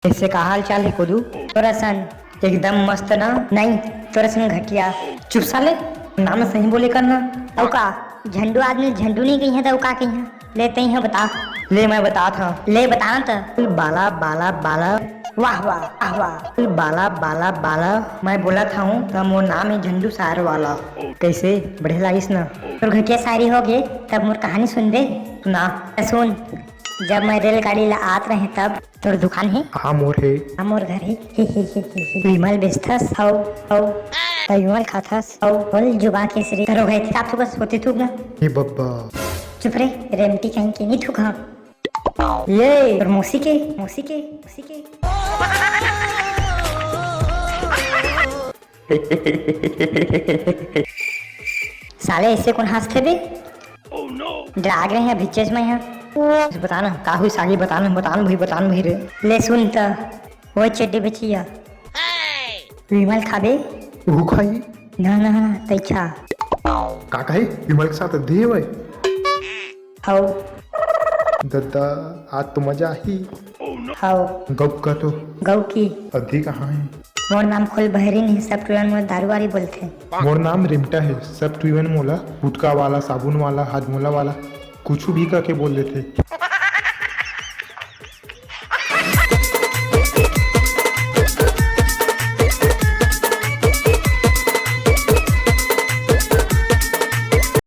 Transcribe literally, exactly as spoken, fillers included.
कइसे, का हाल चाल हे कोदू? तोर असन। एकदम मस्त ना। नहीं, तोर असन घटिया। चुप साले, नाम सही बोले कर ना। अउ का, झंडू आदमी झंडू नहीं कही है त अउ का कही है? ले तही है बता। ले मैं बतात हँव। ले बता ना त। बाला, बाला, बाला। वाह, वाह, वाह, वाह। बाला, बाला, बाला। मैं बोलत हँव त मोर नाम हे झंडू सार वाला। कइसे, बढ़िया लागिस ना? तोर घटिया शायरी हो गे, तब मोर कहानी सुनबे? ना। त सुन, जब मैं रेलगाड़ी ला आत रहें तब तोर दुकान हे? हाँ, मोर हे। हाँ, मोर घर हे। ही, ही, ही, ही, ही। विमल बेचथस, हौ, हौ। त विमल खाथस, हौ। बोल जुबान केसरी। तोर घटिया का थूकस, होती थूक ना। हे बब्बा। चुप रे, रेमटी कहीं के, नहीं थूकँव। ये, तोर मौसी के, मौसी के, मौसी के। साले, अइसे कोन हाँसथे बे? डरा गे रहें अभी चेच मैं हा। बता ना, का होइस आगे, बता ना, बता ना भई, बता ना भई रे। ले सुन त, ओ चड्डी बेचिया। विमल खाबे? ओहू खाही। ना, ना, ना, तैं खा। का कहे? विमल के साथ दे भाई। हौ। दद्दा, आज तो मजा आही। हौ। गौ का तो। गौ की? अद्धी कहाँ हे? मोर नाम खोल बहरी नहीं, सब टोला मोर दारू वारी बोलथे। मोर नाम रिमटा हे, सब टुईवन मोला गुटका वाला, साबुन वाला, हाजमोला वाला, कुछु भी कह के बोल देथे।